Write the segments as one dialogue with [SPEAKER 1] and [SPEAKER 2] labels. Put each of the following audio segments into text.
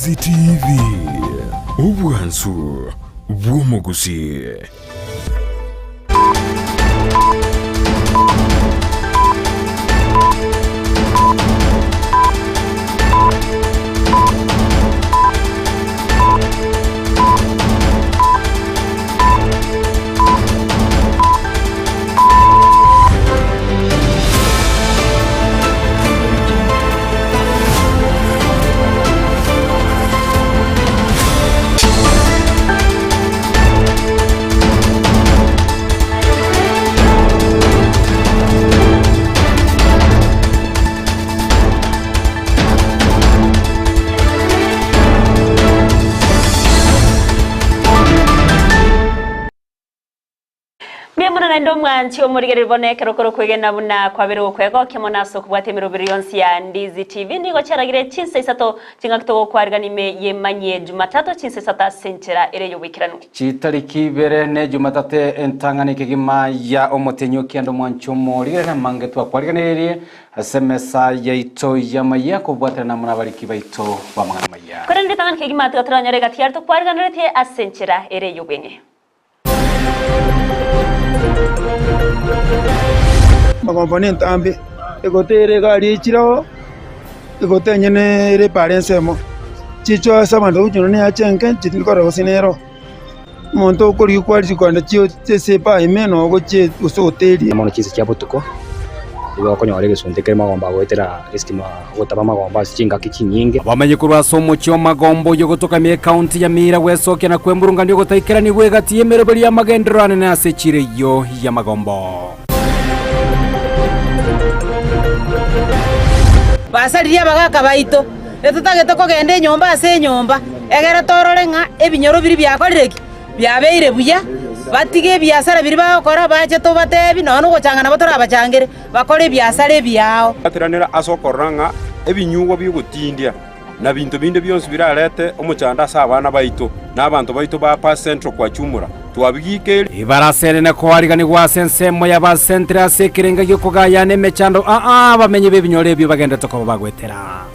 [SPEAKER 1] Ndizi TV, obwansu bw'omogusii.
[SPEAKER 2] Mbuya mono naende omwanchi omorigereria bono ekero kore okwegena buna kwabere gokwegokia mono ase okobwata emeroberi yonsi ya Ndizi TV. Nigo chiaragire chinsa isato chingaki togokwarigana ime y'emanyie Jumatatu chinsa isato ase enchera ere y'oboikeranu.
[SPEAKER 3] Chitariki ibere ne Jumatatu entang'ani kegima ya omotenyi o kianda omwanchi omorigereria amange twakwariganeirie ase emesa yaito y'amayia kobwaterana amo nabariki baito b'amang'ana amaya.
[SPEAKER 2] Korende ritang'ani kegima tiga toranyore egati yaria tokwariganeretie ase enchera ere y'obweng'e.
[SPEAKER 4] Amagombo nentambe, egote ere egari echire oo, egote enyene ere epara ensemo, chicho ase abanto bagochia neache enke tindi korora gose nero. Omonto okorigia kwarigia kogenda chio ase epaa ime noo ogochia gose oterie.
[SPEAKER 5] Mono chinsa chia botuko, nigo okonyora egesunte kere magombo agoetera esitima gotaba amagombo ase chingaki chinyinge.
[SPEAKER 3] Abamenyi korwa ase omochie o Magombo oyio ogotokamia ekaunti ya Mira gwesokia na kwemurungania ogotaikeranigwa egati y'emeroberi y'amagenderero anene ase echiro eyio ya Magombo.
[SPEAKER 6] Basaririe abagaaka baito, etotagete kogenda enyomba ase enyomba, egere torore ng'a ebinyoro biria biakorire ki? Biabeire buya. Batige ebiasara biria bagokora, bache tobatebi, nonya nogochanga nabo torabachangere, bakore ebiasara ebiao.
[SPEAKER 7] Bateranera ase okorora ng'a ebinyugwa bi'ogotindia na binto binde bionsi birarete omochando ase abana baito na abanto baito ba Past Central kwa chumura, twabigikeire.
[SPEAKER 3] Ebarasa ere nekoariganigwa ase ensemo y'abasentre ase ekerenga gi'okogayana emechando aa abamenyi b'ebinyoro ebio bagenderete koba bagwetera.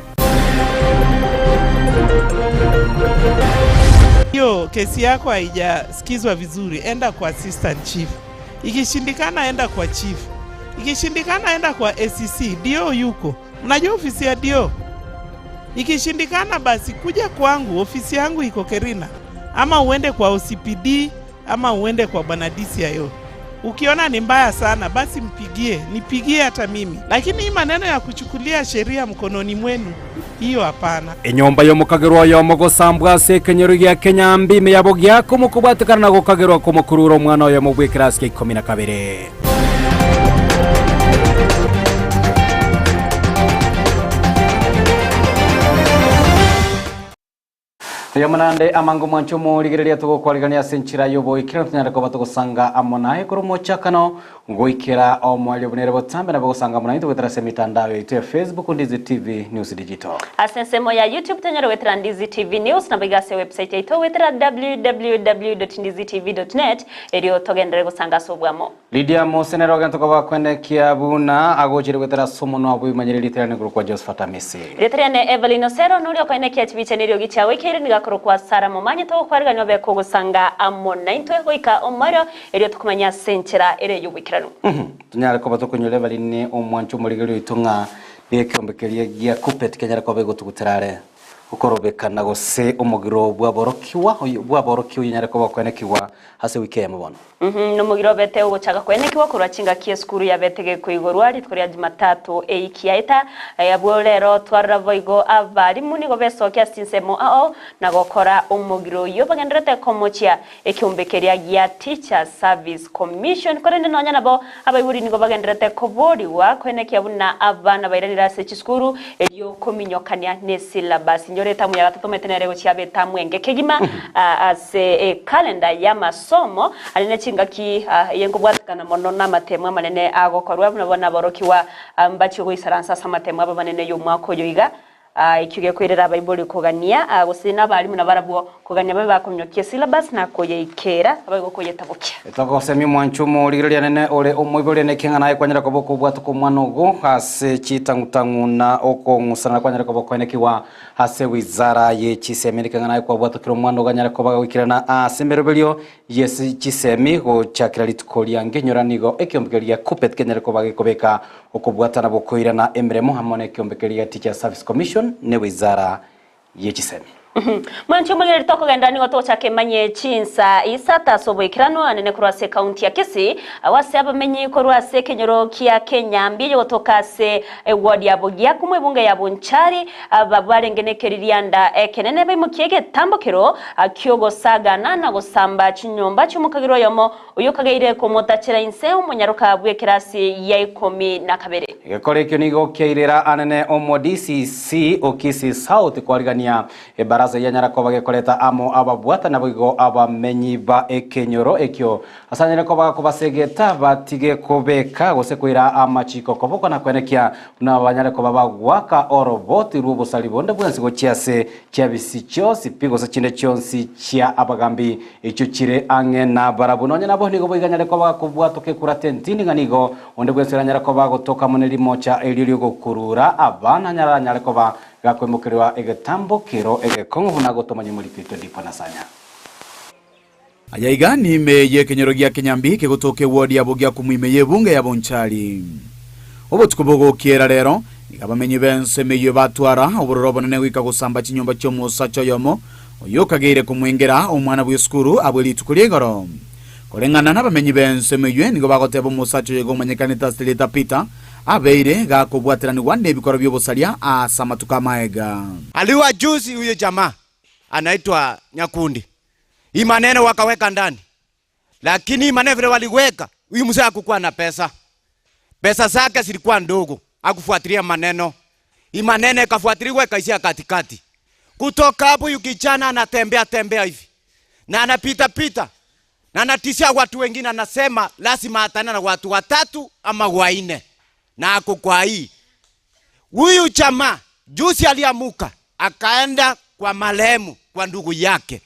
[SPEAKER 8] Hiyo kesi yako haijasikizwa vizuri, enda kwa assistant chief. Ikishindikana enda kwa chief. Ikishindikana enda kwa ACC, DO yuko. Mnajua ofisi ya DO? Ikishindikana basi kuja kwangu, ofisi yangu iko Kerina, ama uende kwa OCPD ama uende kwa bwana DCIO. Ukiona ni mbaya sana basi mpigie, nipigie hata mimi, lakini hii maneno ya kuchukulia sheria mkononi mwenu, hiyo hapana.
[SPEAKER 3] Enyomba y'omokagerwa oyomo gosambwa ase ekenyoro gia Kenyambi ime ya Bogiaku mokobwatekana na gokagerwa kw'omokurura omwana oyomo bw'ekerasi kia ikomi na kabere. Eyemo naende amange omwancho omorigereria togokwarigania ase enchera y'oboikeranu tonyare koba togosanga amo naye korwa omochakano goikera omoerio buna ere botambe nabo gosanga amo naintwe goetera ase emitandao yaito ya Facebook Ndizi TV News Digital.
[SPEAKER 2] Ase ensemo ya YouTube tonyare goetera Ndizi TV News nabo iga ase ewebsite yaito goetera www.ndizitv.net erio togenderere gosanga ase obwamo.
[SPEAKER 3] Lydia Mose nere ogento koba kwenekia buna agochire goetera ase omonwa bw'ebimanyereri ritarani korokwa Josephat Amisi.
[SPEAKER 2] Rieta riane Evelyn Osero, noria okoenekia chibicha neriogi chiao ekeire nigo akorokwa Sarah Momanyi togokwarigania obe kogosanga amo naintwe goika omoerio erio tokomanye ase enchera ere y'oboikeranu.
[SPEAKER 3] Tonyare koba tokonyora Evelyn omwancho omorigereria oito ng'a nigo ekeombe keria gia Kuppet kenyare koba egotugutera are. Okorobekana gose omogiro bw'aborokigwa oyo bw'aborokia oyonyare koba okoenekigwa ase ewiki eyemo bono.
[SPEAKER 2] Nomogiro obete ogochaka koenekigwa korwa chingaki esukuru yabete gekoigorwa rituko ria Jumatatu eiki yaeta. Abwo rero twarora boigo abalimu nigo besokia ase chinsemo ao na gokora omogiro oyio bagendererete komochia ekeombe keria gia Teachers Service Commission. Korende nonya nabo abaibori nigo bagendererete koborigwa koenekia buna abana bairanire ase chisukuru erio kominyokania ne syllabus. Inyora etamu ya gatato omanyete nere egochia abe etamu enge kegima ase ekalenda y'amasomo aria ne chingaki eye nkobwatekana mono namatemo amanene agokorwa buna bono aborokigwa mbachie goisaransa ase amatemo abo amanene y'omwaka oyo iga. Ekio gekoirera abaibori kogania, gose nabarimu nabarabwo kogania babe bakominyokia esyllabus na koyeikera ababe gokoyetabokia.
[SPEAKER 3] Togosemia omwancho omorigereria nene ore omoibori naki ng'a naye kwanyare koba okobwatoka omwana ogo ase chitang'utang'u na okong'usanana kwanyare koba okoenekigwa ase wizara ye chisemi naki ng'a naye kwabwatokire omwana ogo anyare koba goikerana ase emeroberio ye chisemi gochakera rituko riange nyora nigo ekeombe keria gia KUPPET kenyare koba gekobeka Okobwatana bokoirana emeremo amo nekeombe keria gia Teachers Service Commission ne wizara ye chisemi.
[SPEAKER 2] Mwanche omorigereria tokogenderera nigo togochaka emanye chinsa isato ase oboikeranu anene korwa ase ekaunti ya Kisii agwo ase abamenyi korwa ase ekenyoro kia Kenyambi eyegotoka ase eward ya Bogiakumu ebunge ya Bonchari aba barenge nekeririanda ekenene baimokie egetambokero kiogosagana na gosamba chinyomba chiomokagera oyomo Oyio okageire komotachera inse omonyaroka bw'ekerasi ya ikomi na kabere.
[SPEAKER 3] Egekora ekio nigo kiairera anene omo DCC o Kisii South kwarigania ebarasa eyanyara koba gekoreta amo ababwatani naboigo abamenyi ba ekenyoro ekio ase anyare koba gakobasegeta batige kobeka gose koira amachiko koboko na kwenekia buna banyare koba bagoaka oroboti rw'obosari bonde bwensi gochia ase chiabisi chionsi pi gose chinde chionsi chia abagambi Echio chire ang'e nabarabwo. Nonya nabo nigo boiganyare koba gakobwatoka ekurata entindi, ng'a nigo onde bwensi oranyare koba agotoka amo ne rimocha erio ri'ogokurura abana, anyare aranyare koba gakoimokerwa egetambo kero egekong'u buna gotomanya omoriki oito Dipo Nasanya.
[SPEAKER 9] Aya iga nime y'ekenyoro gia Kenyambi kegotoka ewodi ya Bogiakumu ime y'ebunge ya Bonchari. Obotuko bogokiera rero, nigo abamenyi b'ensemo eyio batwara obororo obonene goika gosamba chinyomba chi'omosacha oyomo Oyio okageire komwengera omwana bw'esukuru abwe rituko ria igoro. Koreng'ana nabamenyi b'ensemo eyio nigo bagoteba omosacha oyo iga omanyekanete ase rieta Peter, abeire gakobwateranigwa nebikorwa bi'obosaria ase amatuko amaega.
[SPEAKER 10] Aliwa juzi huyo jamaa anaitwa Nyakundi, hii maneno wakaweka ndani, lakini hii maneno vile waliweka, huyu mzee hakukuwa na pesa, pesa zake zilikuwa ndogo, hakufuatilia maneno. Hii maneno ikafuatiliwa ikaishia katikati. Kutoka hapo huyu kijana anatembea tembea hivi na anapita pita na anatishia watu wengine, anasema lazima atane na watu watatu ama wanne, na ako kwa hii Huyu jamaa juzi aliamuka akaenda kwa marehemu kwa ndugu yake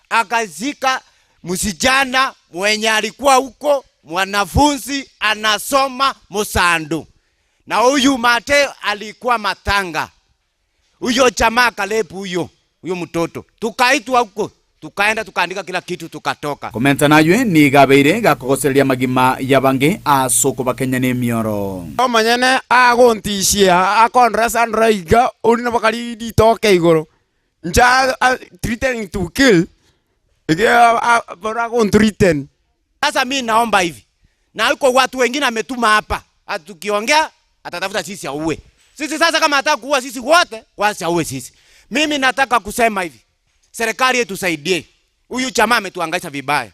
[SPEAKER 10] akazika msijana mwenye alikuwa huko mwanafunzi anasoma Musandu, na huyu mate alikuwa matanga. Huyo jamaa kalepu huyo huyo mtoto, tukaitwa huko tukaenda tukaandika kila kitu tukatoka.
[SPEAKER 9] Komenta naywe nigo abeire gakogosereria amagima y'abange ase okobakenya nemioro.
[SPEAKER 11] Omonyene agontishia, akondora andora iga, oria nabo kari ritoke igoro, inche threatening to kill, bono agonthreaten.
[SPEAKER 10] Sasa mi naomba hivi, na iko watu wengine ametuma hapa, ati tukiongea atatafuta sisi auwe sisi. Sasa kama anataka kuua sisi wote, wacha auwe sisi. Mimi nataka kusema hivi, serikali itusaidie. Huyu jamaa ametuhangaisha vibaya.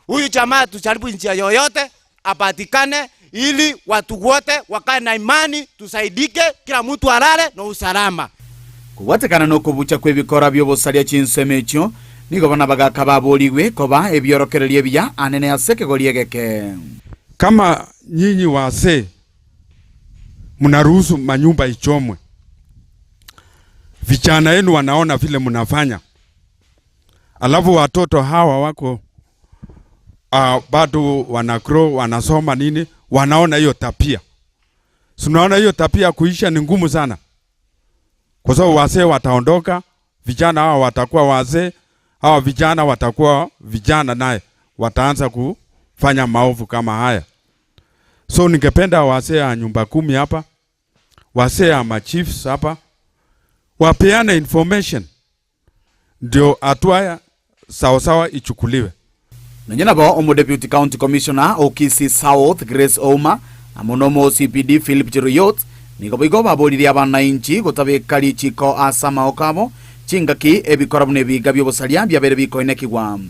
[SPEAKER 10] Huyu jamaa tujaribu njia yoyote apatikane, ili watu wote wakae na imani, tusaidike, kila mtu alale na usalama.
[SPEAKER 9] Kobwatekana nokobucha kw'ebikora bi'obosaria chinsemo echio, nigo bono abagaaka baboorigwe koba ebiorokererio ebiya anene ase ekegori egeke.
[SPEAKER 7] Kama nyinyi wazee mnaruhusu manyumba ichomwe, vijana yenu wanaona vile mnafanya, alafu watoto hawa wako bado wana grow wanasoma nini, wanaona hiyo tabia. Si unaona hiyo tabia kuisha ni ngumu sana, kwa sababu wazee wataondoka, vijana hawa watakuwa wazee, hawa vijana watakuwa vijana, naye wataanza kufanya maovu kama haya. So ningependa wazee ya nyumba kumi hapa, wazee ya machiefs hapa wapeane information ndio hatua sawasawa ichukuliwe.
[SPEAKER 9] Nonye nabo Omodeputy County Commissioner o Kisii South Grace Ouma amo na omo OCPD Philip Cheruiyot nigo boigo baboririe abanainchi gotabeka richiko ase amaoko abo chingaki ebikora buna ebiga bi'obosaria biabeire bikoinekigwa.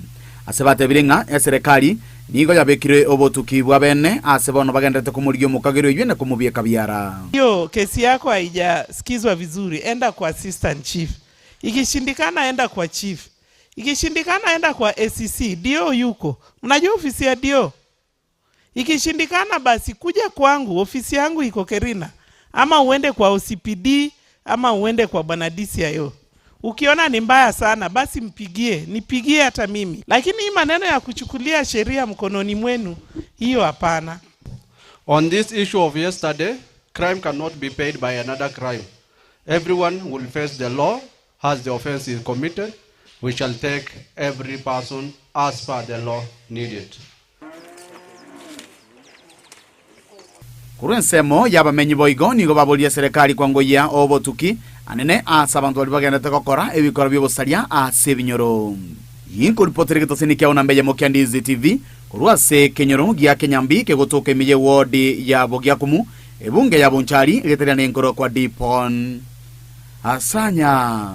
[SPEAKER 9] Ase batebire ng'a eserekari nigo yabekire obotuki bwa bene ase bono bagenderete komorigia omokagera oyio na komobieka biara.
[SPEAKER 8] Hiyo kesi yako haijasikizwa vizuri, enda kwa assistant chief. Ikishindikana enda kwa chief. Ikishindikana enda kwa ACC, DO yuko. Mnajua ofisi ya DO? Ikishindikana basi kuja kwangu, ofisi yangu iko Kerina, ama uende kwa OCPD ama uende kwa bwana DCIO. Ukiona ni mbaya sana, basi mpigie, nipigie hata mimi. Lakini hii maneno ya kuchukulia sheria mkononi mwenu, hiyo hapana.
[SPEAKER 12] On this issue of yesterday, crime cannot be paid by another crime. Everyone will face the law as the offense is committed. We shall take every person as per the law needed.
[SPEAKER 9] Korwa ensemo y'abamenyi boigo nigo baboria eserekari kwangoyia obotuki anene ase abanto baria bagenderete gokora ebikora bi'obosaria ase ebinyoro. Inkoripotera egetaseni kiao namba eyemo kia Ndizi TV korwa ase ekenyoro gia Kenyambi kegotoka ime y'ewodi ya Bogiakumu, ebunge ya Bonchari, egeteria nenkoro kwa Dipon Asanya.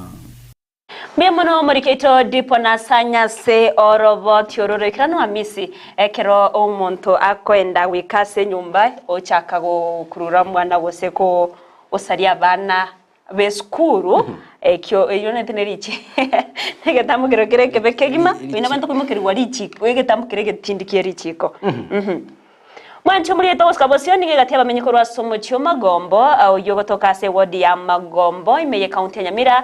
[SPEAKER 2] Mbuya mono omorikeito Dipon Asanya ase oroboti oro roikeranu Hamisi ekero omonto akoenda goika ase enyomba ochaka gokurura omwana gose gosaria abana b'esukuru ekio eyio nete ne richi negetambo kero kere ekebe kegima onye nabanto koimokerigwa richiko egetambo kere egetindi kie richiko. Mwanche omoriete ogosika bosio nigo egati abamenyi korwa ase omochie o Magombo, oyio ogotoka ase ewodi ya Magombo ime y'ecounty ya Nyamira,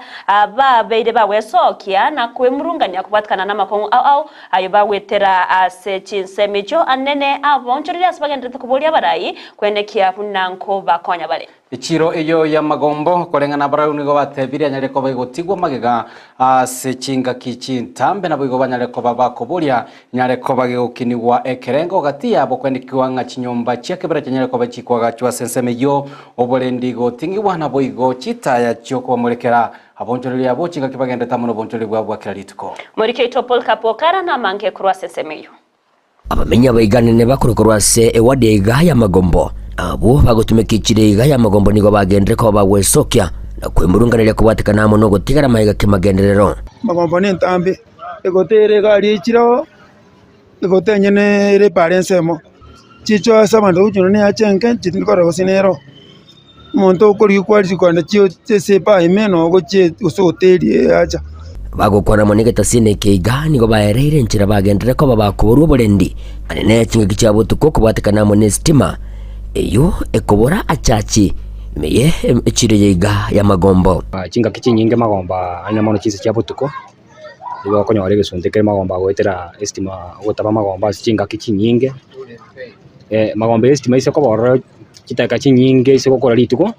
[SPEAKER 2] babeire bagwesokia na kwemurungania kobwatikana namakong'u ao ao ayo bagwetera ase chinsemo echio anene aboonchoreria ase bagendererete koboria abarai kwenekia buna nkobakonya bare.
[SPEAKER 3] Echiro eyio y'amagombo, koreng'ana abarau nigo batebirie anyare koba egotigwa magega ase chingaki chintambe, naboigo banyare koba bakoboria nyare koba gegokinigwa ekerengo gati yabo kwendekigwa ng'a chinyomba chia kebera chinyare koba chikoagachwa ase ensemo eyio, oborendi goting'igwa, naboigo chitaya chi'okobamorekera abonchoreria abwo chingaki bagendete amo nobonchoreria bwabo bwa kera rituko.
[SPEAKER 2] Morikeito Paul Kapokara namange korwa ase ensemo eyio.
[SPEAKER 13] Abamenyi abaiganene bakorwa korwa ase ewadi eiga y'amagombo, abwo bagotumeka echiro eiga y'amagombo nigo bagenderere koba bagwesokia na kwemurunganeria kobwatekana amo nogotigara amaiga kemagenderero.
[SPEAKER 4] Amagombo nentambe, egoteera egari echire oo, egote enyene ere epara ensemo, chicho ase abanto bagochia nonya neache enke chitindi korora gose nero. Omonto okorigia kwarigia kogenda chio ase ebaa ime noo ogochia gose hoteli eacha.
[SPEAKER 13] Bagokwana amo negetasini eke iga nigo baereire enchera bagenderere koba bakoborwa oborendi anene chingaki chia botuko kobwatekana amo nesitima eyio ekobora achachi ime ye echiro eye iga y'amagombo.
[SPEAKER 5] Chingaki chinyinge magombo aa mono chinsa chia botuko, nigo okonyora egesunte kere magombo agoetera esitima ogotaba amagombo ase chingaki chinyinge, magombo ya esitima ase koba ororo chidakika chinyinge ase gokora rituko,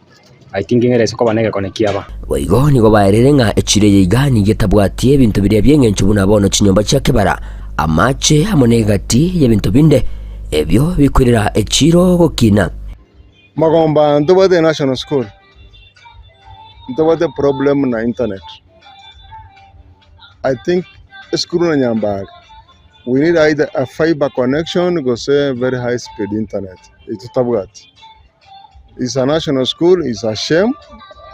[SPEAKER 5] I think ng'ere ase koba na egekone kiaba.
[SPEAKER 13] Boigo nigo baerire ng'a echiro eye iga nigo etabwati ebinto biria bi'engencho buna bono chinyomba chia kebara, amache amo negati y'ebinto binde ebio bikoirera echiro gokina.
[SPEAKER 14] Magombo aya ntobwate national school, ntobwate problem na internet. I think esukuru na Nyambari we need either a fiber connection gose very high speed internet eye totabwati. It's a national school, it's a shame,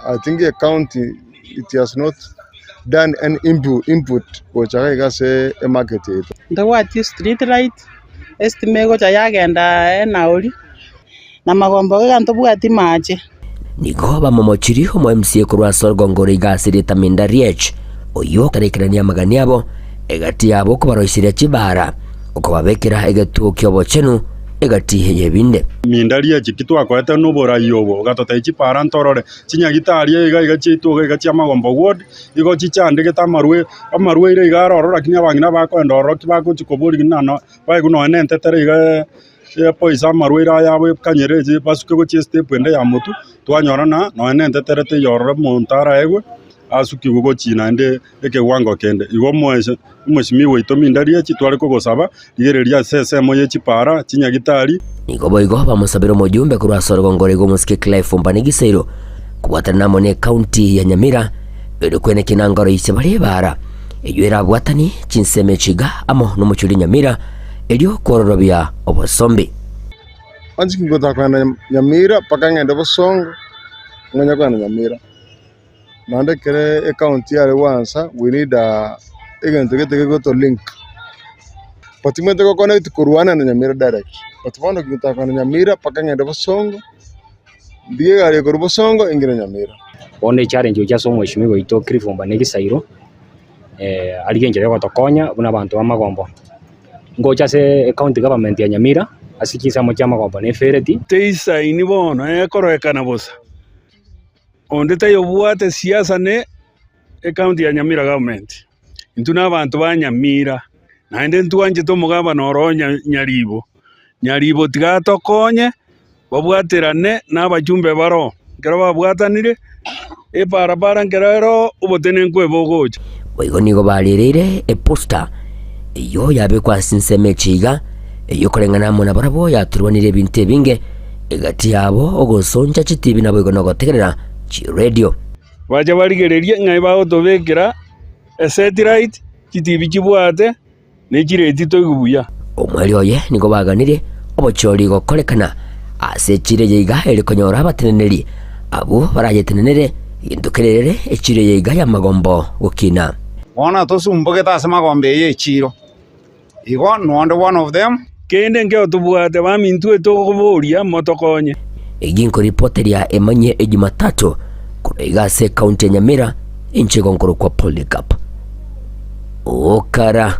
[SPEAKER 14] I think ecounty it has not done any input gocha iga iga ase emarket yaito.
[SPEAKER 15] Ntobwati street light, estima egocha yagenda enauri, na magombo iga ntobwati mache.
[SPEAKER 13] Nigo bamomochirie omo MCA korwa ase orogongo ore iga ase erieta Minda Riech, oyio otaraikerania amagani abo, egati yabo okobaroiseria chibaara, okobabekera egetuo ki'obochenu egati y'ebinde.
[SPEAKER 16] Minda Riech ki twakoete noborai obo, ogatotebia chipaara ntorore, chinyagitari iga iga chiaito iga iga chiamagombo ward, igo chichandegete amarwe amarwaire iga aroro lakini abang'ina bakoenda ororo ki bagochi koboria ng'a no baigwe nonya na entetere iga epoison amarwaire aya abo ekanyere echi basuke gochia estep ende ya motwe, twanyora ng'a nonya na entetere teiyo ororo omonto araegwe, asukigwe gochia naende ekewango kende. Igo omoeso omwesimigwa oito mindarie echi tware kogosaba, rigereria ase ensemo ye chipara, chinyagitari.
[SPEAKER 13] Nigo boigo bamosabire omojumbe korwa ase orogongo roigo omosike Clive Ombani Gisairo kobwatana amo ne ekaunti ya Nyamira erio kweneki nangoro ise bare ebaara eyio erabwatanie chinsemo echi iga amo nomochori Nyamira erio kwororobia obosombi.
[SPEAKER 14] Onsi kingotaka kogenda Nyamira mpaka ng'ende Bosongo ng'anye kogenda Nyamira. Naende ekere ecounty yare gwansa we need egento gete gegoto link. But timanyete go connect korwa ane na Nyamira direct. But bono kingotaka kogenda Nyamira mpaka ng'ende Bosongo, ndigie egari ekorwa Bosongo engire Nyamira.
[SPEAKER 5] Bono echallenge gochia ase omweshimiwa oito Cliff Ombane Gisairo, arigie enchera ya ogotokonya buna abanto b'amagombo. Ngocha ase ecounty government ya Nyamira, ase chinsemo chia amagombo na efereti.
[SPEAKER 17] Teisaini bono ekororekana bosa. Onde tayobwate siasa ne ecounty ya Nyamira government. Intwe na abanto ba Nyamira, naende ntwanchete omogabana oro Nyaribo. Nyaribo tiga atokonye, babwaterane na abachumbe baroo. Ekero babwatanire, ebarabara nkero ero obotenenku ebogocha.
[SPEAKER 13] Boigo nigo barereire eposta eyio yabekwa ase ensemo eche iga, eyio koreng'ana amo nabarabwo yaturwanire ebinto ebinge, egati yabo ogosoncha chitibi naboigo nogotegerera chiredio.
[SPEAKER 17] Bache barigererie ng'ai bagotobekera esetiright, chitibi chibwate, ne chireti toigwe buya.
[SPEAKER 13] Omweri oye nigo baganirie obochori gokorekana ase echiro eye iga ere konyora abateneneri abwo barayetenenere egento kererere echiro eye iga y'amagombo gokina.
[SPEAKER 18] Bono tosumbogete ase magombo eye echiro. Igo nonde one of them.
[SPEAKER 17] Kende nkeo tobwate baminto etokoboria motokonye.
[SPEAKER 13] Egi nkoripoteria emanyie Ejumatatu korwa iga ase ekaunti ya Nyamira, inche igo nkorokwa Polycarp Okara.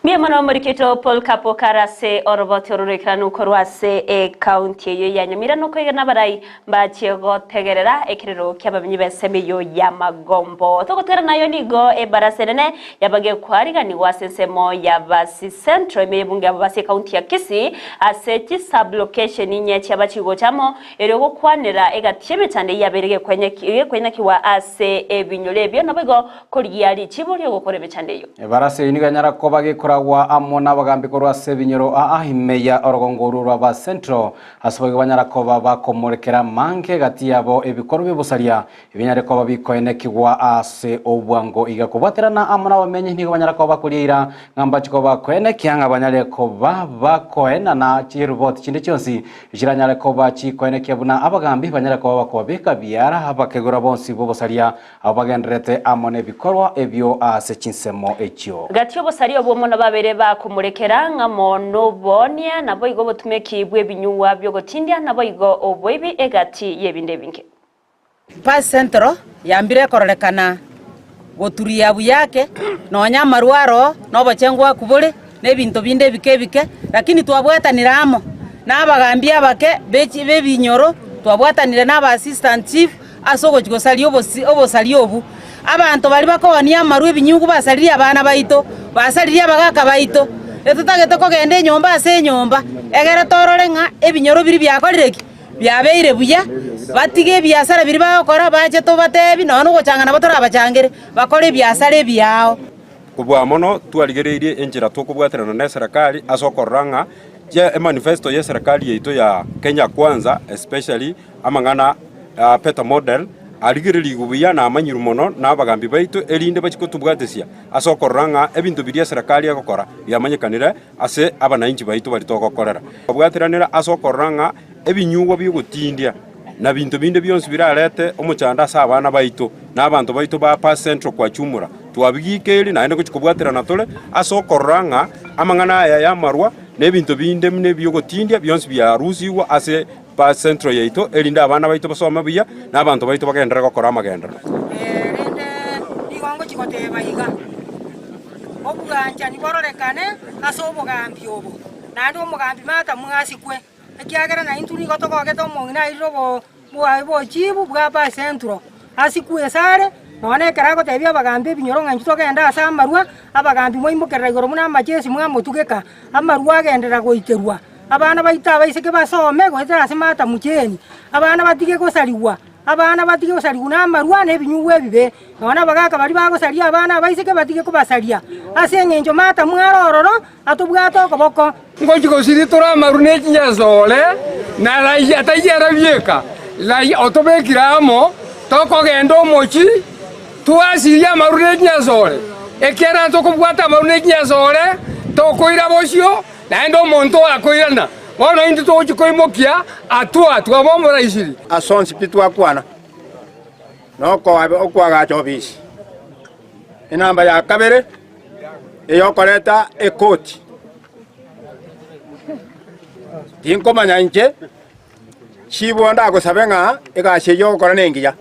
[SPEAKER 2] Mbuya mono omorikito Polycarp Okara ase oroboti oro roikeranu korwa ase ekaunti eyio ya Nyamira nokoigena abarai Mbachie gotegerera ekerero ki'abamenyi b'ensemo eyio y'amagombo. Togotigana nayo nigo ebarasa enene y'abagekwariganigwa ase ensemo ya Basi Central ime y'ebunge ya Bobasi ekaunti ya Kisii ase chisub-location inye chiaba chigocha amo erio gokwanera egati y'emechando eyio yabeire gekwenyakiwa ase ebinyoro ebio naboigo korigia richibo ri'ogokora emechando eyio.
[SPEAKER 3] Ebarasa eyio nigo yanyara koba gekoragwa amo nabagambi korwa ase ebinyoro aa ime ya orogongo orwo rwa Basi Central Ase boigo banyara koba bakomorekera amange gati yabo ebikorwa bi'obosaria, ebinyare koba bikoenekigwa ase obwango iga. Kobwaterana amo nabamenyi nigo banyara koba bakoria eira ng'a mbache koba bakoenekia ng'a banyare koba bakoenana chiroboti chinde chionsi chiranyare koba chikoenekia buna abagambi banyare koba bakobabeka biara abakegura bonsi b'obosaria Abwo bagendererete amo nebikorwa ebio ase chinsemo echio.
[SPEAKER 2] Gati y'obosaria obwo mono babere bakomorekera, ng'amo noboonia, naboigo obotumeki bw'ebinyugwa bi'ogotindia, naboigo oboibi egati y'ebinto ebinge.
[SPEAKER 6] Pass Central yambire ekororekana goturia buya ake, nonya amarwa aroo, na obochengwa bwakwo bore, na ebinto binde ebike ebike, lakini twabwatanire amo na abagambi abake be b'ebinyoro, twabwatanire na aba assistant chief, ase ogochia gosaria obosaria obwo. Abanto baria bakoonia amarwa ebinyungu basaririe abana baito, basaririe abagaka baito. Etotagete kogenda enyomba ase enyomba, egere torore ng'a ebinyoro biria biakorire ki? Biabeire buya, batige ebiasara biria bagokora bache tobatebi nonya na ogochanga nabo torabachangere, bakore ebiasara ebiao.
[SPEAKER 19] Kobua mono twarigereirie enchera tokobwaterana neserekari ase okorora ng'a emanifesto y'eserekari yaito ya Kenya Kwanza especially amang'ana a Better Model arigererigwe buya na amanyirwe mono na abagambi baito erinde bachie kotobwatesia ase okorora ng'a ebinto biria eserekari egokora biamanyekanire ase abanainchi baito baria togokorera. Kobwateranera ase okorora ng'a ebinyugwa bi'ogotindia na binto binde bionsi birarete omochando ase abana baito na abanto baito ba Past Central kwa jumla twabigikeiri naende gochia kobwaterana tore ase okorora ng'a amang'ana aya y'amarwa na ebinto binde buna ebi'ogotindia bionsi biarusigwe ase Past Central yaito erinde abana baito basome buya na abanto baito bagenderere gokora amagenderero.
[SPEAKER 20] Rende nigo ngochia goteba iga, Obwanchani bororekane ase obogambi obo, naende omogambi Martha mwasikwe, ekiagera naintwe nigo togogete omong'ina airire obochibu bwa Basentro, asikwe esare, nonya nekero agotebia abagambi ebinyoro ng'a intwe togende ase amarwa, abagambi mwaimokerera igoro buna amachesi mwamotugeka, amarwa agenderera goiterwa. Abana baito abaiseke basome goetera ase Martha Mucheni, abana batige gosarigwa, abana batige gosarigwa namarwa na ebinyugwa ebibe, nonya nabagaaka baria bagosaria abana abaiseke batige kobasaria, ase engencho Martha mware ororo atobwate okoboko.
[SPEAKER 21] Ngochia gosiria tore amaru ne chinyasore, na raia taiyo ere bieka, raia otobekire amo, tokogenda omochie, twasirie amaru ne chinyasore, ekiagera tokobwata amaru ne chinyasore, tokoira bosio, Naende omonto akoirana, bono intwe togochia koimokia atwa twaba omoraisiri.
[SPEAKER 22] Ase onsi pi twakwana nokoagacha obisi. Enamba ya kabere eyokoreta ekoti. Tinkomanya inche chibo ndagosabe ng'a egasi eyio ogokora nengiya.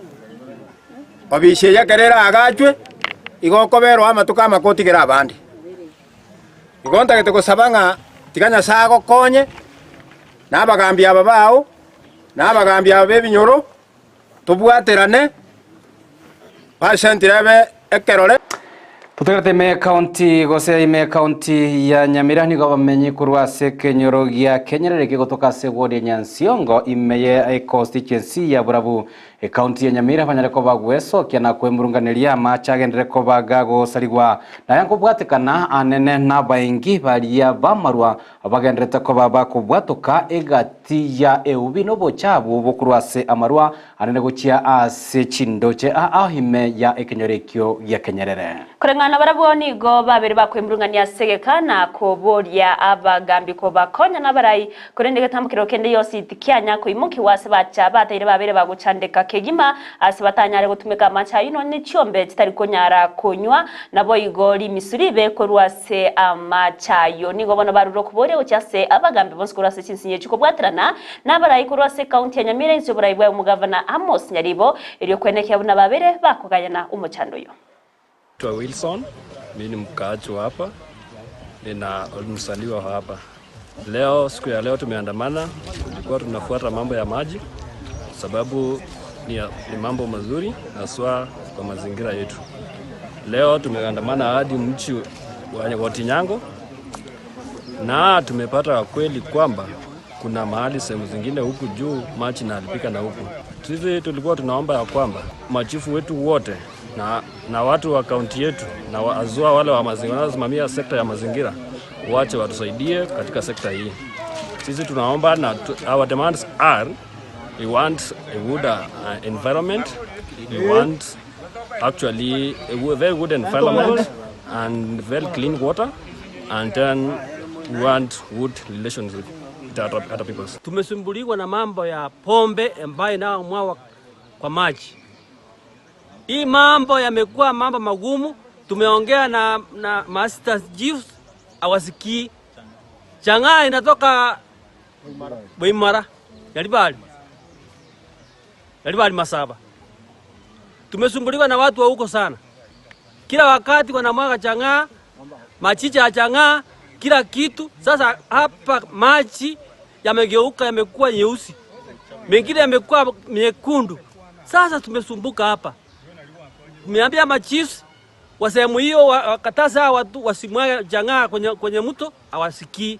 [SPEAKER 22] Obisi eye ekero eraagachwe, igo okoberwa amatuko amake otigere abande. Igo ntagete gosaba ng'a tiga Nyasae agokonye, na abagambi aba bao, na abagambi aba b'ebinyoro. Tobwaterane, pasentire ebe ekerore.
[SPEAKER 3] Totegerete ime ekaunti gose ime ekaunti ya Nyamira nigo abamenyi korwa ase ekenyoro gia Kenyerere kegotoka ase ewodi ya Nyansiongo ime ye econstituency ya Burabu ekaunti ya Nyamira banyare koba gwesokia na kwemurunganeria amache agenderere koba gagosarigwa naye nkobwatekana anene nabaingi baria bamarwa Bagendererete koba bakobwatoka egati ya eubi nobochabu bokorwa ase amarwa anene gochia ase chindoche aa ime ya ekenyoro ekio gia Kenyerere.
[SPEAKER 2] Koreng'ana nabarabwo nigo babere bakwemurungania ase egeka na koboria abagambi kobakonya nabarai, korende egetambokero kende gionsi tikianya koimokigwa ase bacha bataire babere bagochandeka kegima ase batanyare gotumeka amache ayio nonya ne chiombe chitari konyara konywa, naboigo rimisu ribe korwa ase amache ayio. Nigo bono barure okoboria gochia ase abagambi bonsi korwa ase chinsinyo echi kobwaterana nabarai korwa ase ekaunti ya Nyamira inse y'oborai bwa omogavana Amos Nyaribo, erio kwenekia buna babere bakogayana omochando oyo.
[SPEAKER 1] Naitwa Wilson, mimi ni mkaaji wa hapa, nina mzaliwa wa hapa. Leo siku ya leo tumeandamana, tulikuwa tunafuata mambo ya maji sababu ni, ni mambo mazuri haswa kwa mazingira yetu. Leo tumeandamana hadi mji wa Watinyango na tumepata kweli kwamba kuna mahali sehemu zingine huku juu maji inaharibika na huku. Sisi tulikuwa tunaomba ya kwamba machifu wetu wote na, na watu wa kaunti yetu na wazua wale wa mazingira wanaosimamia sekta ya mazingira wache watusaidie katika sekta hii. Sisi tunaomba na tu, our demands are we want a good uh, environment we want actually a very good environment and very clean water and then we want good relations with the other, other peoples.
[SPEAKER 11] Tumesumbuliwa na mambo ya pombe ambayo inayomwawa kwa maji. Hii mambo yamekuwa mambo magumu. Tumeongea na, na master chiefs hawasikii. Chang'aa inatoka Boimara Nyaribari Nyaribari Masaba. Tumesumbuliwa na watu wa huko sana, kila wakati wanamwaga chang'aa, machicha ya chang'aa, kila kitu. Sasa hapa maji yamegeuka, yamekuwa nyeusi, mengine yamekuwa nyekundu. Sasa tumesumbuka hapa, tumeambia machiefs wa sehemu hiyo wakataza watu wasimwage chang'aa kwenye, kwenye mto, hawasikii.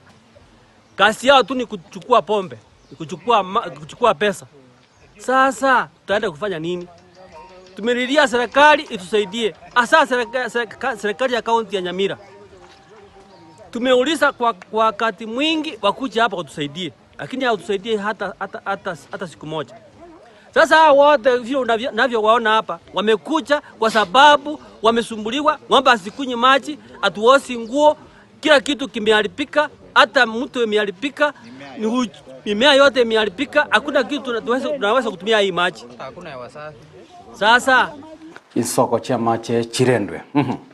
[SPEAKER 11] Kazi yao tu ni kuchukua pombe, ni kuchukua, kuchukua pesa. Sasa tutaenda kufanya nini? Tumelilia serikali itusaidie, hasa serikali ya kaunti ya Nyamira. Tumeuliza kwa kwa wakati mwingi wakuja hapa watusaidie, lakini hawatusaidie hata, hata, hata, hata siku moja. Sasa hao wote vile navyowaona hapa wamekuja kwa sababu wamesumbuliwa, ng'ombe asikunywe maji, atuosi nguo, kila kitu kimeharibika, hata mtu imeharibika, mimea yote imeharibika, hakuna kitu tunaweza tunaweza kutumia hii maji. Sasa
[SPEAKER 3] Chisoko chi'amache chirendwe.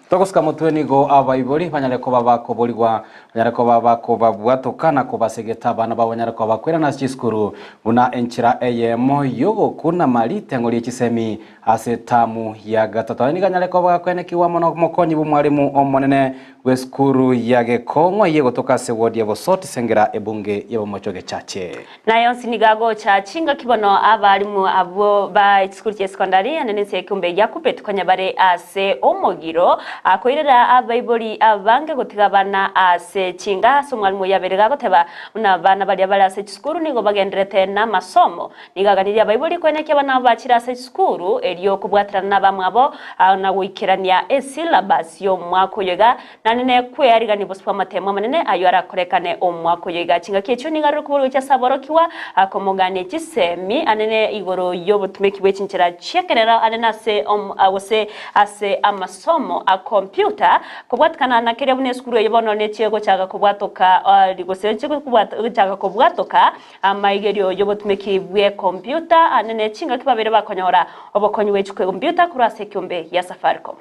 [SPEAKER 3] Togosika motwe nigo abaibori banyare koba bakoborigwa, banyare koba bakobabwatoka na kobasegeta abana babo banyare koba bakoirana ase chisukuru buna enchera eyemo y'ogokunama ritengo rie chisemi ase etamu ya gatato. Aye nigo anyare koba gakoenekiwa mono omokonyi bw'omwalimu omonene bw'esukuru ya Gekong'o eyio egotoka ase ward ya Bosoti Sengera ebunge y'abamocho Gechache.
[SPEAKER 2] Naye onsi nigo agocha chingaki bono abalimu abwo ba chisukuru chia sekondari ande nense y'ekeombe gia Kuppet konya bare ase omogiro akoirera abaibori abange gotiga abana ase chinga ase omwalimu oyio abeire gagoteba buna abana baria bare ase chisukuru nigo bagenderete namasomo. Nigo aganirie abaibori koenekia abana abo bachire ase chisukuru erio kobwaterana nabamwabo na goikerania esyllabus y'omwaka oyo iga Naende nekwearigania obosio bw'amatemo amanene ayio arakorekane omwaka oyo iga. Chingaki echio nigo arore koborwa gochia ase aborokigwa, akomogania chisemi anene igoro y'obotumeki bwe chinchera chi'ekerero anene ase gose ase amasomo a computer, kobwatikana na keria buna esukuru eye bono nechie gochaka kobwatoka gose echie gochaka kobwatoka amaigerio y'obotumeki bwe computer anene chingaki babere bakonyora obokonyi bwe chicomputer korwa ase ekeombe gia Safaricom.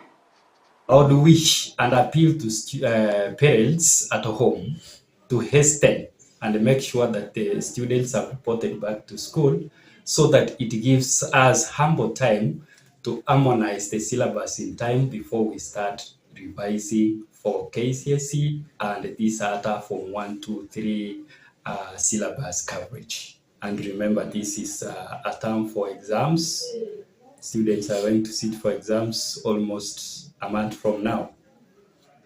[SPEAKER 23] I would wish and appeal to uh, parents at home to hasten and make sure that the students are reported back to school so that it gives us humble time to harmonize the syllabus in time before we start revising for KCSE and this other Form 1, 2, 3 uh, syllabus coverage. And remember, this is uh, a term for exams. Students are going to sit for exams almost a month from now.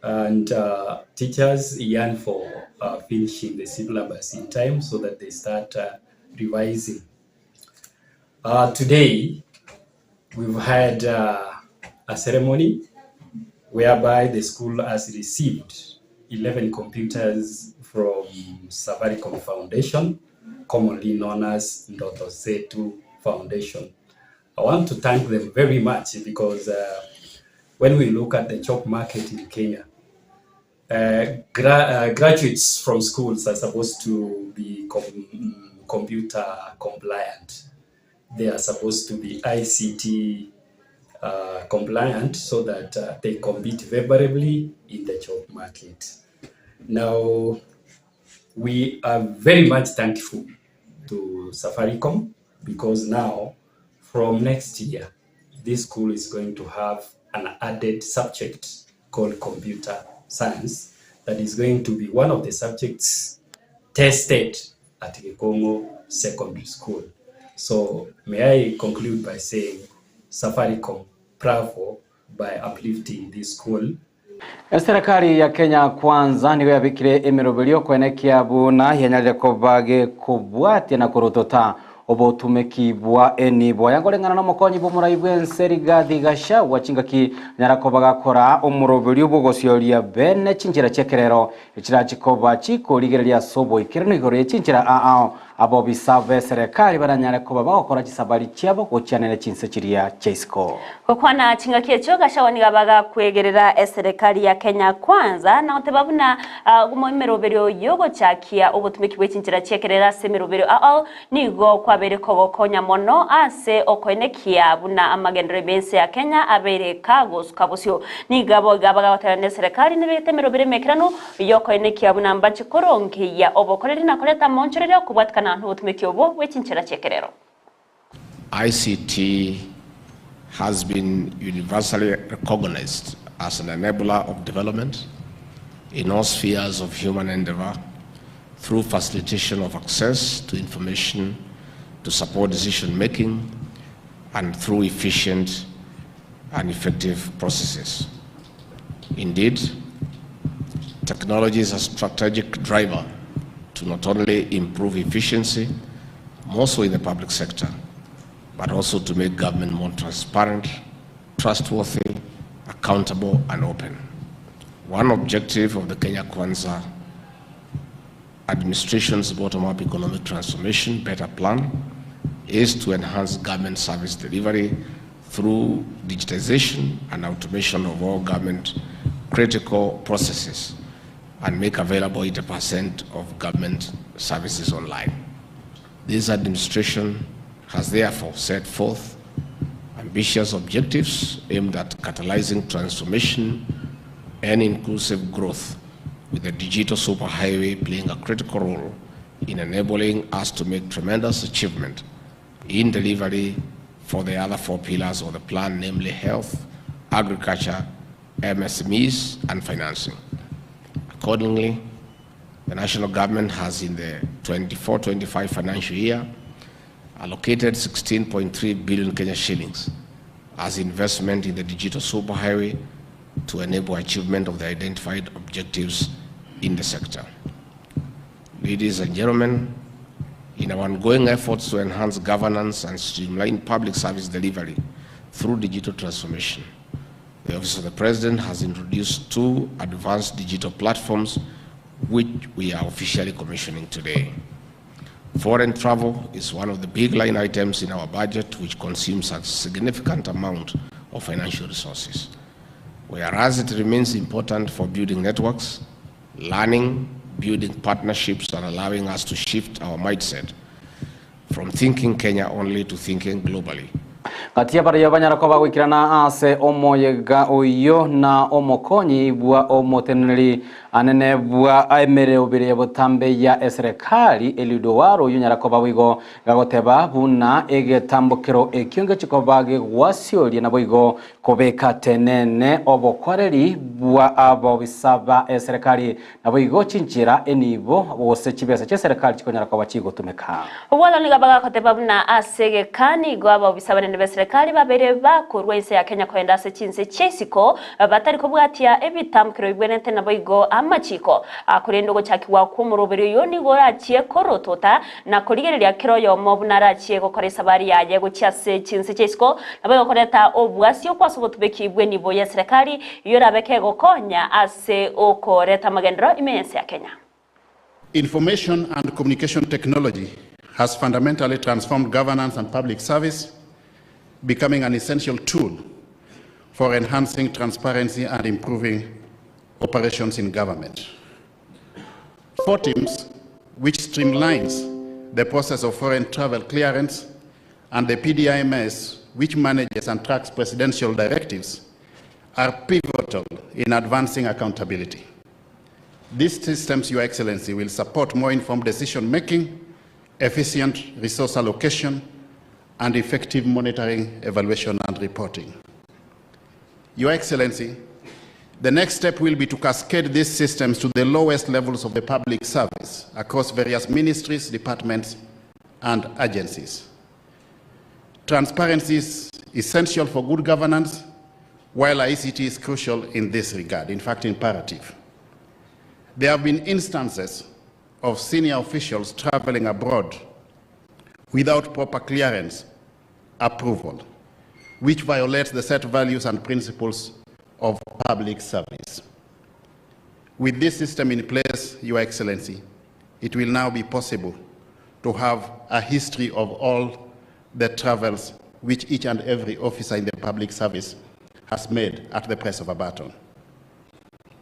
[SPEAKER 23] And uh, teachers yearn for uh, finishing the syllabus in time so that they start uh, revising. Uh, today, we've had uh, a ceremony whereby the school has received 11 computers from Safaricom Foundation, commonly known as Ndoto Zetu Foundation. I want to thank them very much because uh, when we look at the job market in Kenya, uh, gra- uh, graduates from schools are supposed to be com- computer compliant. They are supposed to be ICT uh, compliant so that uh, they compete favorably in the job market. Now, we are very much thankful to Safaricom because now, from next year, this school is going to have an added subject called computer science that is going to be one of the subjects tested at Gekongo Secondary School. So may I conclude by saying Safaricom, bravo by uplifting this school.
[SPEAKER 3] Eserekari ya Kenya Kwanza nigo yabikire emiroberio kwenekia buna yanyarire koba gekobwatia na korotota obotumeki bwa enibo yangoreng'ana na omokonyi bwa omorai bwa ense Rigathi Gachagua chingaki nyarakoba gakora omoroberio bwogosioria bene chinchera chia ekerero echirachikoba chikorigereria ase oboikeranu igoro ya chinchera ao abobisa ba eserekari baranyare koba bagokora chisabari chiabo gochianere chinse chiria chia isiko.
[SPEAKER 2] Gokwana chingaki echo Gachagua niga bagakwegerera eserekari ya Kenya Kwanza na oteba buna uh, emeroberio yogochakia obotumeki bwa chinchera chiekerera ase emeroberio ao nigo kwabere kogokonya mono ase okoenekia buna amagendero ebense ya Kenya abere kagosuka bosio niga boiga bagagotera na eserekari nibete emeroberio emekeranu yokoenekia buna mbachi obokoreri na koreta monchorere okobwatikana n'obotumeki obo bwa chinchera chiekerero.
[SPEAKER 7] ICT has been universally recognized as an enabler of development in all spheres of human endeavor through facilitation of access to information to support decision making and through efficient and effective processes. Indeed, technology is a strategic driver to not only improve efficiency, more so in the public sector, but also to make government more transparent, trustworthy, accountable, and open. One objective of the Kenya Kwanza administration's bottom-up economic transformation better plan is to enhance government service delivery through digitization and automation of all government critical processes and make available 80% of government services online. This administration has therefore set forth ambitious objectives aimed at catalyzing transformation and inclusive growth, with the digital superhighway playing a critical role in enabling us to make tremendous achievement in delivery for the other four pillars of the plan, namely health, agriculture, MSMEs, and financing. Accordingly, the national government has in the 24-25 financial year allocated 16.3 billion Kenya shillings as investment in the digital superhighway to enable achievement of the identified objectives in the sector. Ladies and gentlemen, in our ongoing efforts to enhance governance and streamline public service delivery through digital transformation, the Office of the President has introduced two advanced digital platforms which we are officially commissioning today. Foreign travel is one of the big line items in our budget, which consumes a significant amount of financial resources. Whereas it remains important for building networks, learning, building partnerships, and allowing us to shift our mindset from thinking Kenya only to thinking globally.
[SPEAKER 3] Gati y'abaraiyo banyara koba goikerana ase omoyega oyio na omokonyi bwa omoteneneri anene bwa emerobere ya botambe ya eserekari Eliud Owalo oyio onyara koba boigo gagoteba buna egetambokero ekio ngechi koba gegwasioria naboigo kobeka tenene obokoreri bwa abobisa ba eserekari Naboigo chinchera enibo gose chibesa chi'eserekari chikonyara koba chigotumeka.
[SPEAKER 2] Obworo nigo bagakoteba buna ase egeka nigo abaobisa abanene b'eserekari babeire bakorua ense ya Kenya kogenda ase chinse chia isiko batari kobwatia ebitamkero bibwenerete naboigo amachiko. Korende ogochakigwa kw'omoroberi oyo nigo orachie korotota na korigereria kera oyomo buna arachie gokora esabari yaye gochia ase chinse chia isiko naboigo koreta obwasio kwase obotubeki bw'enibo y'eserekari eyio erabe kegokonya ase Ase okoreta amagenderero ime y'ense ya Kenya.
[SPEAKER 8] Information and Communication Technology has fundamentally transformed governance and public service, becoming an essential tool for enhancing transparency and improving operations in government. FORTIMS, which streamlines the process of foreign travel clearance, and the PDIMS, which manages and tracks presidential directives, are pivotal in advancing accountability. These systems, Your Excellency, will support more informed decision-making, efficient resource allocation, and effective monitoring, evaluation, and reporting. Your Excellency, the next step will be to cascade these systems to the lowest levels of the public service across various ministries, departments, and agencies. Transparency is essential for good governance, while ICT is crucial in this regard, in fact, imperative. There have been instances of senior officials traveling abroad without proper clearance approval, which violates the set values and principles of public service. With this system in place, Your Excellency, it will now be possible to have a history of all the travels which each and every officer in the public service has made at the press of a button.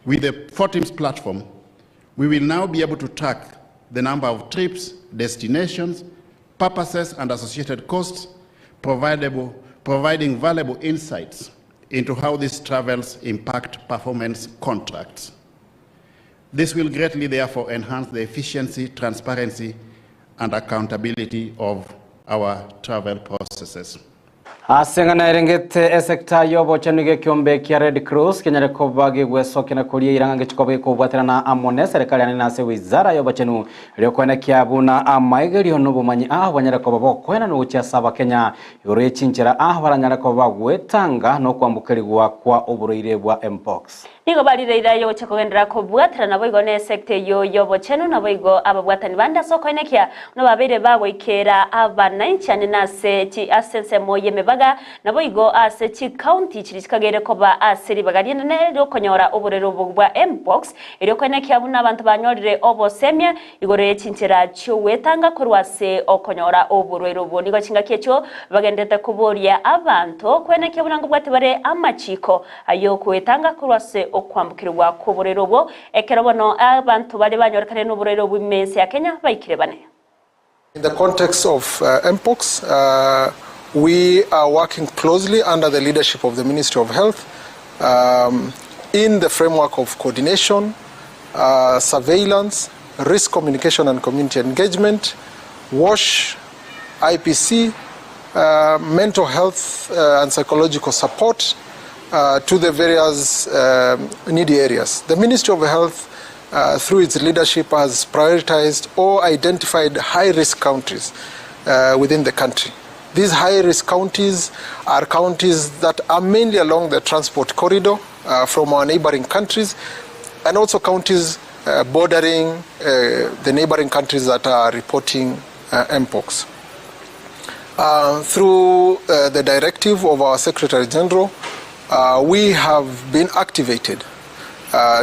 [SPEAKER 8] With the FORTIMS platform, we will now be able to track the number of trips, destinations, purposes, and associated costs, providing valuable insights into how these travels impact performance contracts. This will greatly, therefore, enhance the efficiency, transparency, and accountability of our travel processes.
[SPEAKER 3] Ase eng'ana erengete esecta y'obochenu gekiombe kia Red Cross kenyare koba gegwesokia na koria eira ng'a chikoba gekobwaterana amo neserekari ane nase wizara y'obochenu erio koenekia buna amaegerio na obomanyi aa banyare koba bokoenanwa gochia ase abakenya igoro ye chinchera aa baranyare koba bagwetanga na okwambokerigwa kwa oborwaire bwa Mpox.
[SPEAKER 2] Nigo barire eira y'ogochia kogenderera kobwaterana naboigo nesecta eyio y'obochenu, naboigo ababwatani bande ase okoenekia buna babeire bagoikera abananchi anene ase chi ase ensemo y'emebaga, naboigo ase chicounty chiria chikageire koba ase ribaga rinene ri'okonyora oborere obo bwa Mpox, erio koenekia buna abanto banyorire obosemia Igoro ye chinchera chi'ogwetanga korwa ase okonyora oborwaire obwo, nigo chingaki echio bagenderete koboria abanto kwenekia buna nkobwate bare amachiko ay'okwetanga korwa ase okwambokerigwa kw'oborwaire obwo, ekero bono abanto baria banyorekanire noborwaire obwo ime ense ya Kenya baikire bane.
[SPEAKER 10] In the context of mpox, we are working closely under the leadership of the Ministry of Health in the framework of coordination, surveillance, risk communication and community engagement, WASH, IPC, mental health and psychological support to the various needy areas. The Ministry of Health through its leadership has prioritized or identified high-risk countries within the country. These high-risk counties are counties that are mainly along the transport corridor from our neighboring countries and also counties bordering the neighboring countries that are reporting mpox. Through the directive of our Secretary General, we have been activated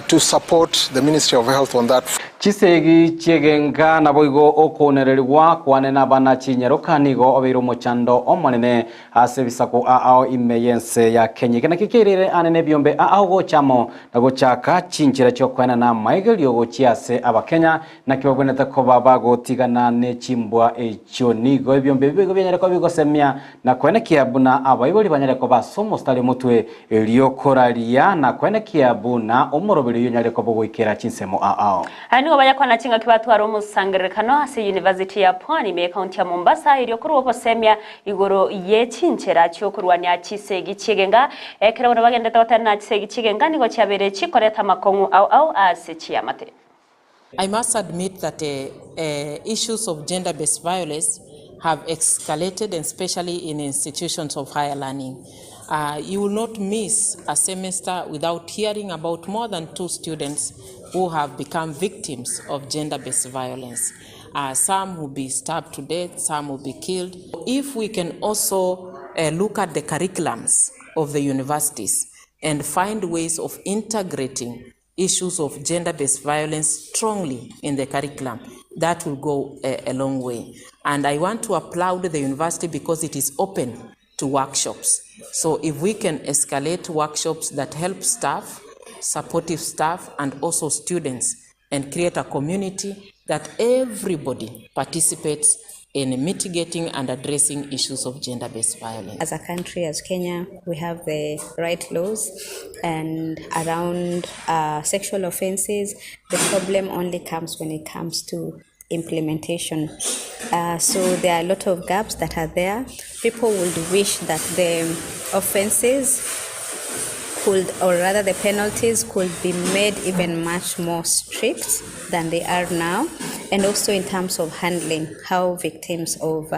[SPEAKER 10] to support the Ministry of Health on that.
[SPEAKER 3] Chisegi chi'egenka naboigo okounererigwa kwane nabana chinyaroka nigo obeire omochando omonene ase ebisaku aao ime y'ense ya Kenya. Eke nakio kiairire aane nebiombe aao gocha amo na gochaka chinchera chi'okoenana amaigerio gochia ase Abakenya naki babwenerete koba bagotigana ne chimbwa echio. Nigo ebiombe ebi boigo bianyare koba bigosemia na koenekia buna abaibori banyare koba ase omostari omotwe erio koraria na koenekia buna omoroberi oyio onyare koba ogoikera chinsemo aao.
[SPEAKER 2] Aya nigo bayakwana chingaki batwara omosangererekano ase University ya Pwani ime y'Ekaunti ya Mombasa erio korwa obosemia igoro ye chinchera chi'okorwania chisegi chi'egenga. Ekero bono bagenderete gotenena chisegi chi'egenga nigo chiabeire chikoreta amakong'u ao ao ase chiamate.
[SPEAKER 4] I must admit that issues of gender based violence have escalated especially in institutions of higher learning. You will not miss a semester without hearing about more than 2 students who have become victims of gender based violence. Some will be stabbed to death, some will be killed. If we can also look at the curriculums of the universities and find ways of integrating issues of gender-based violence strongly in the curriculum, that will go a long way. And I want to applaud the university because it is open to workshops. So if we can escalate workshops that help staff, supportive staff, and also students, and create a community that everybody participates in mitigating and addressing issues of gender-based violence.
[SPEAKER 9] As a country, as Kenya, we have the right laws, and around sexual offenses, the problem only comes when it comes to implementation. So there are a lot of gaps that are there. People would wish that the offenses could, or rather the penalties could be made even much more strict than they are now, and also in terms of handling, how victims of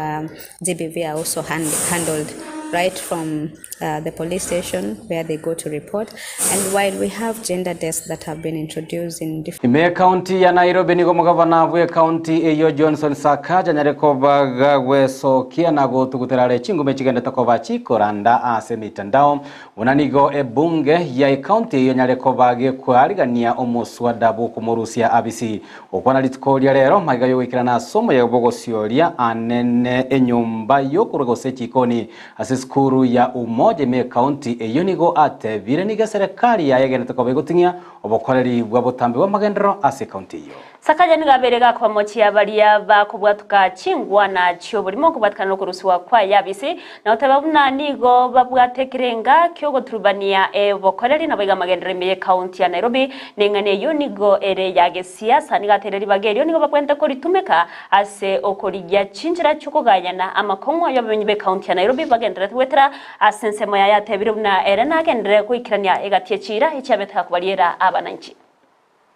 [SPEAKER 9] GBV are also handled, right from the police station where they go to report. And while we have gender desks that have been introduced in different...
[SPEAKER 3] Ime ekaunti ya Nairobi nigo omogavana bw'ekaunti eyio Johnson Sakaja anyare koba gagwesokia na gotugutera are chinguma chigendete koba chikoranda ase emitandao. Buna nigo ebunge ya ekaunti eyio enyare koba gekwarigania omoswada bw'okomorusia abisi. Gokwana rituko ria rero magega y'ogoikerana ase omoyega bw'ogosioria anene enyomba y'okorwa gose echikoni ase esukuru ya Umoja ime ekaunti eyio nigo atebire nigo eserekari yaye egenderete koba egoting'ia obokoreri bwa botambe bw'amagenderero ase ekaunti eyio.
[SPEAKER 2] Sakaja nigo abeire gakobamochia baria bakobwatuka chingwana chi'oborimo kobwatikana nokorusigwa kwa Yabisi, na goteba buna nigo babwate ekerenga ki'ogoturubania obokoreri naboigo amagenderero ime y'ecounty ya Nairobi, na eng'ana eyio nigo ere ya gesiasa. Nigo ateire ribaga erio nigo babwenerete koritumeka ase okorigia chinchera chi'okogayana amakong'u ayio abamenyi b'ecounty ya Nairobi bagendererete goetera ase ensemo yaye atebire buna ere nagenderere goikerania egati ye chiira echiabete gakobariera abananchi.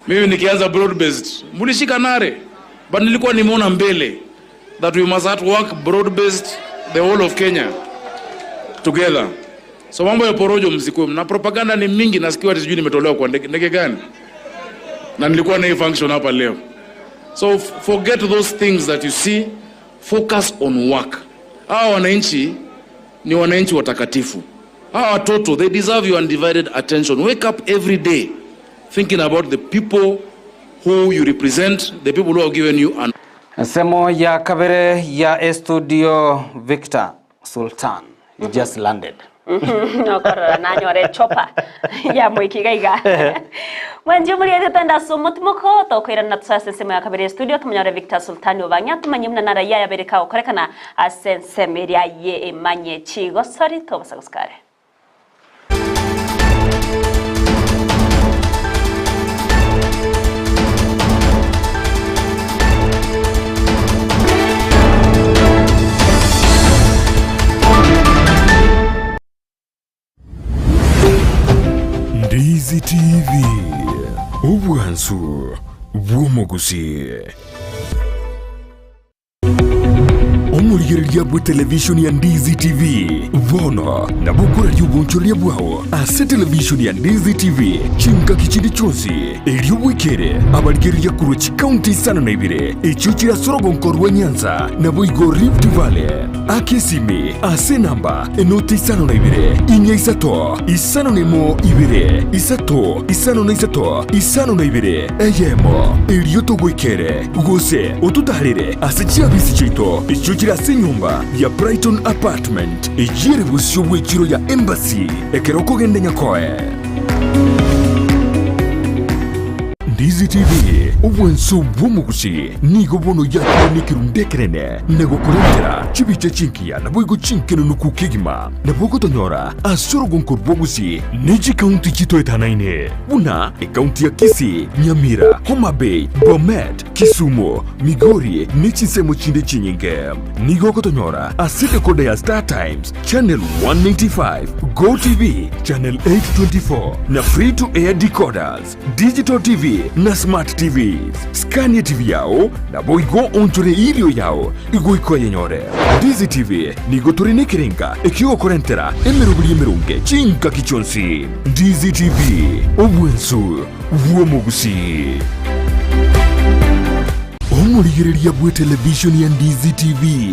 [SPEAKER 12] Mimi nikianza broad based mulishika nare but nilikuwa nimeona mbele that we must at work broad based the whole of Kenya together. So mambo ya porojo msikuwe na propaganda ni mingi, nasikia ati sijui nimetolewa kwa ndege, ndege gani? Na nilikuwa na hii function hapa leo. So forget those things that you see, focus on work. Hawa wananchi ni wananchi watakatifu. Hawa watoto, they deserve your undivided attention. Wake up every day thinking about the people who you represent, the people who have given you an
[SPEAKER 3] Ensemo ya kabere ya estudio Victor Sultan you just landed.
[SPEAKER 2] Okorora nanyore chopa ya moiki iga iga. Mwanji omoriete twende ase omotimoko tokoirana tosoe ase ensemo ya kabere ya studio tomonyore Victor Sultani obang'e atomanyie buna naro ayio ayabere kagokorekana ase ensemo eria aye emanye chigosori tobasa gosika are.
[SPEAKER 24] Ndizi TV, obwansu bw'omogusii. Omorigereria bw'etelevishoni ya Ndizi TV, bono nabo okoraria obonchoreria bwao ase televishoni ya Ndizi TV chingaki chinde chionsi, erio bwekere abarigereria korwa chikaunti isano na ibere echio chire ase orogonko rwa Nyanza naboigo Rift Valley. Aka esimi ase enamba enoti isano na ibere, inya isato, isano na emo ibere, isato, isano na isato, isano na ibere, eyemo, erio togoikere, gose ototaarere ase chiabisi chiaito echio chire ase enyomba ya Brighton Apartment, eyio ere bosio bw'echiro ya Embassy, ekero okogenda Nyakoe. Ndizi TV, obwanso bw'omogusi, nigo bono yakire nekerundu ekenene na gokorentera chibicha chingiya naboigo chinkenenuku kegima. Nabo ogotonyora ase orogonko rw'obogusi ne chikaunti chitoetanaine buna ekaunti ya Kisii, Nyamira, Homa Bay, Bomet, Kisumu, Migori ne chinsemo chinde chinyinge. Nigo ogotonyora ase decoder ya Star Times, Channel 195, Go TV, Channel 824 na Free to Air decoders, Digital TV na Smart TVs. Skania TV yao naboigo onchore irio yao igoika oyenyore. Ndizi TV nigo tore nekerenga ekiogokorentera emeroberi emeronge chingaki chionsi. Ndizi TV, obwensu bw'omogusii. Omorigereria bw'etelevishoni ya Ndizi TV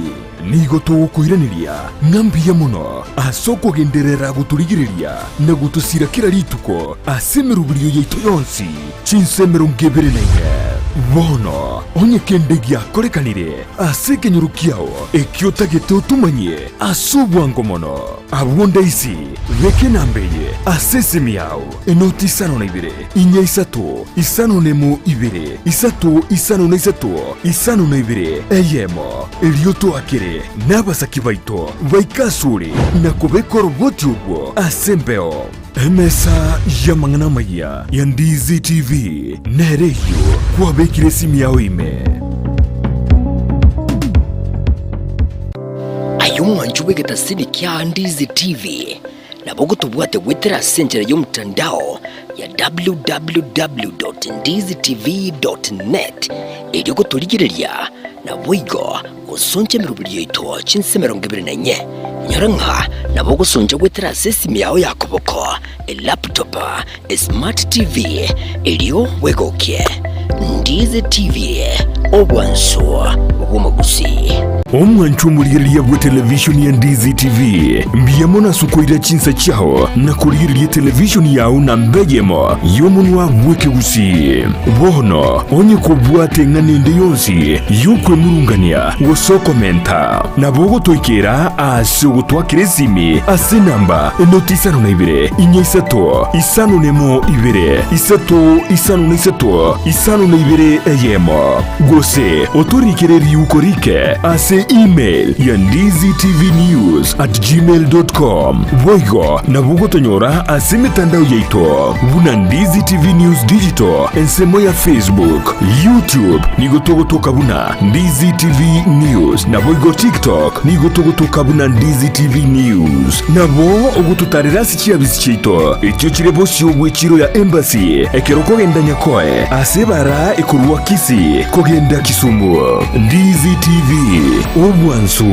[SPEAKER 24] nigo togokoiraneria ng'a mbuya mono ase okogenderera gotorigereria na gotosira kera rituko ase emeroberio yaito yonsi chinsa 24. Bono onye kende giakorekanire ase ekenyoro kiao ekio otagete otomanyie ase obwango mono, abwo ndaisi beka enamba eye ase esimi yao, enoti isano na ibere, inya isato, isano na emo ibere, isato isano na isato, isano na ibere, eyemo. Erio toakere nabasaki baito baike asore na kobeka oroboti orwo ase embeo. Emesa y'amang'ana amayia ya Ndizi TV nere eyio kwabekire esimi yao ime.
[SPEAKER 13] Aye omwanchi bw'egetasini kia Ndizi TV, nabo ogotobwate goetera ase enchera y'omotandao ya www.ndizitv.net erio gotorigereria naboigo gosoncha emeroberio yaito chinse 24. Inyora ng'a nabo ogosoncha goetera ase esimi yao ya koboko, elaptop, esmart TV, erio bwegokie. Ndizi TV, obwansu bw'omogusii.
[SPEAKER 24] Omwanchwa omorigereria bw'etelevishoni ya Ndizi TV, mbuya mono ase okoira chinsa chiao na korigereria etelevishoni yao namba eyemo y'omonwa bw'ekegusii. Bono onye kobwate eng'ana ende yonsi y'okwemurungania gose okomenta, nabo ogotoikera ase ogotwakera esimi ase enamba enoti isano na ibere, inya isato, isano na emo ibere, isato, isano na isato, isano na ibere eyemo, gose otorikere riuko rike ase email ya ndizitvnews@gmail.com. Boigo nabo ogotonyora ase emetandao yaito buna Ndizi TV News Digital, ensemo ya Facebook, YouTube nigo togotoka buna Ndizi TV News, naboigo TikTok nigo togotoka buna Ndizi TV News. Nabo ogototarera ase chiabisi chiaito echio chire bosio bw'echiro ya Embassy ekero okogenda Nyakoe ase ebara ekorwa Kisii kogenda Kisumu. Ndizi TV, obwansu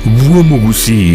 [SPEAKER 24] bw'omogusii.